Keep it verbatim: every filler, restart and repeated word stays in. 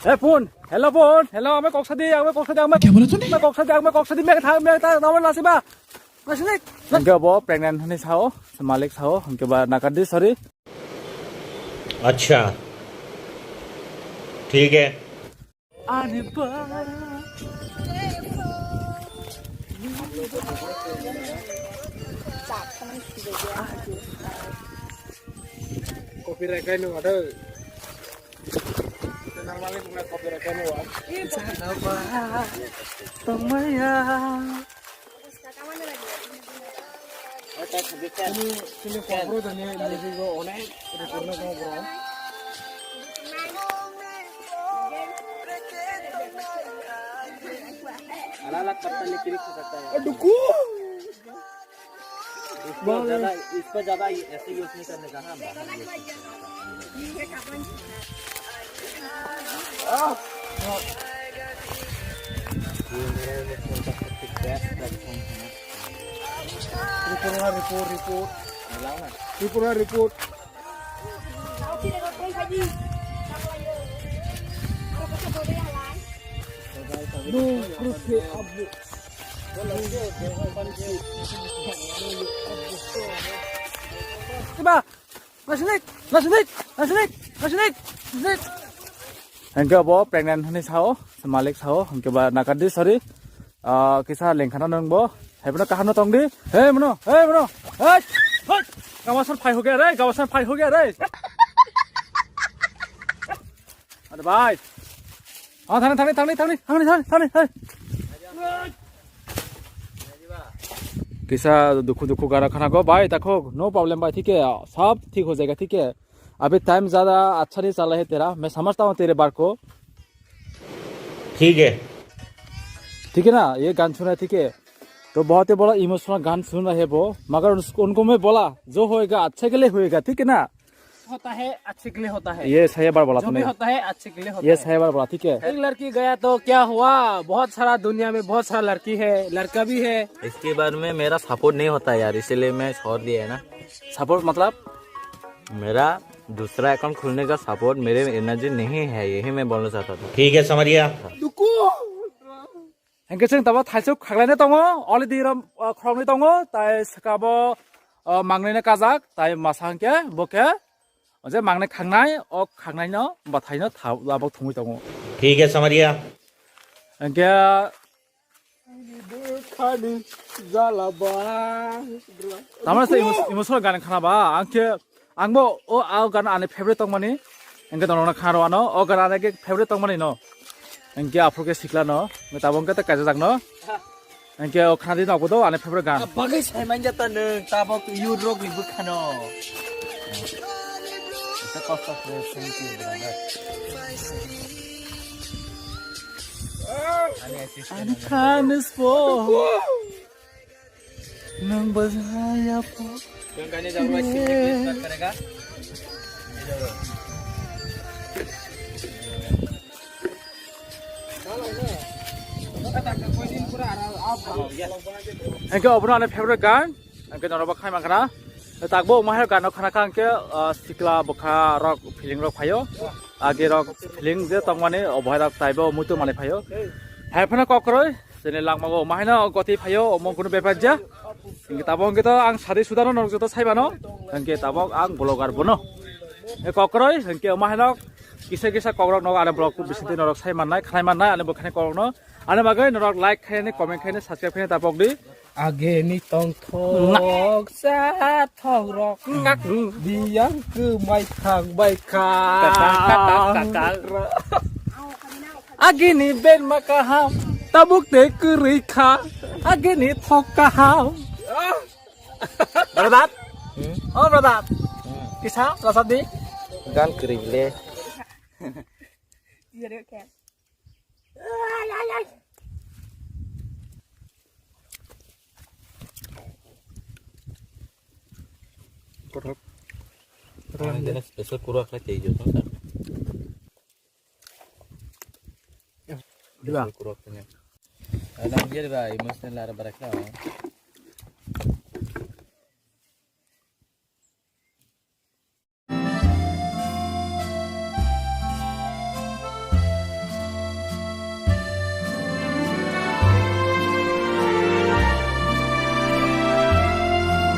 Hey phone, hello phone, hello, ame kok sadi, ame kok sadi, ame kok sadi, ame kok sadi, mek tha, mek tha, nawa nasi ba. Nasi nik. Hingke bo pregnant hani sao, malik sao, hingke ba nakar di, sorry. Acha. Thik hai. Ani ba. Copyright kai no ada. Normally bukan copyright kai no. Janaba tongmaya. Sini, sini kokro jani music go onek record na kokro. अलग-अलग पत्ता लेके लिख सकता है। डुकू। इसको ज्यादा, इसको ज्यादा ऐसे यूज़ नहीं करने का, हाँ, बाहर यूज़ करने का। ये मेरा ये फोन का सबसे बेस्ट प्लेटफॉर्म है। Tripura report, report. Tripura report. Iba, nasinik, nasinik, nasinik, nasinik. Hingke bo pregnant hani sao, malik sao, hingke ba nakar di, sorry. Ah, kisa lengkhana nang bo. Hai bono kaham no tong di. Hey, mono, hey, mono. Hey, hey. Kawasan phai ho gaya re, kawasan phai ho gaya re. Are bhai. Ah, thani, thani, thani, thani, thani, thani, thani, thani. Kisa dukhu dukhu gana khana go, bhai, takho, no problem, bhai, thik hai, sab thik ho jayega, thik hai. Abhi time zyada accha nahi chala hai tera, main samajhta hoon tere baat ko. ठीक है। ठीक है ना, ये गान सुना है, ठीक है। तो बहुत ही बड़ा इमोशनल गान सुन रहे वो, मगर उस, उनको मैं बोला, जो होएगा अच्छे के लिए होएगा, ठीक है ना? होता है, अच्छे के लिए होता है। ये सही बार बोला जो भी तूने। होता है, अच्छे के लिए होता ये है। सही बार बोला, ठीक है। एक लड़की गया तो क्या हुआ, बहुत सारा दुनिया में बहुत सारा लड़की है, लड़का भी है। इसके बारे में मेरा सपोर्ट नहीं होता यार, इसीलिए मैं छोड़ दिया है ना। सपोर्ट मतलब? मेरा दूसरा अकाउंट खोलने का सपोर्ट मेरे एनर्जी नहीं है, यही मैं बोलना चाहता था। ठीक है, समझ गया। Hingke chwng tabok thaisok khaklaina tongo, already rom, ah, khoroknwi tongo, tai swkabo, ah, mangnaino kajak, tai masa hingke bo khe, o je mangnai khangnai, o khangnaino bwthaino tha-, tabok thumwi tongo. ठीक है, समझ गया। Hingke Khani jala ba. Tamara se emo-, emotional gan khana ba, ang khe, ang bo o, o gan ani favorite tongmani, ang khe norokno khana rw ano, o gan ani khe favorite tongmani no. Ang khe aphuru khe sikla no, ang tabok khe ta kaisa jak no. Ang khe o khana di no, bo do ani favorite gan. Bagai sai man jata nwng, tabok youth rok ni bwkha no. Ita kosto khe thank you, brother. Ani assistant. Ani khanis po. Nang bazaya po. Yang kani jawab sih, please, baat karega. Hingke obono ani favorite gan. Hingke norok bo khai mankha na. Takbo omo hai gano khana kha hingke, ah, sikla bwkha rok feeling rok phaio. Age rok feeling je tongmani obo hai rok taibo muitu mani phaio. Hai phano kokroi, jene langma bo omo haino goti phaio, omo kunu bepar ja. Hingke tabok hingke to ang sari sudano norok joto saibano. Hingke tabok ang vlogger bono. E kokroi, hingke omo haino kisa kisa kokrok nogo ani vlog bisingtwi norok sai mannai, khlai mannai, ani bo khani kokrokno. Ani bagwi norok like khaini, comment khaini, subscribe khaini tabok di. Ageni tongthok sathok rok. Biyang kwmai thang bai kha. Ageni berma kaham, tabuk tei kwrwi kha. Ageni thok kaham. Brother? Hmm? Oh, brother. Hmm. Kisa, rasa di? Gan kwrwi le. Kothok. Ang jelas special kurwa khlai tei jo, sir. Diba? Special kurwa khlai. Ang jelas emotional ara barak na.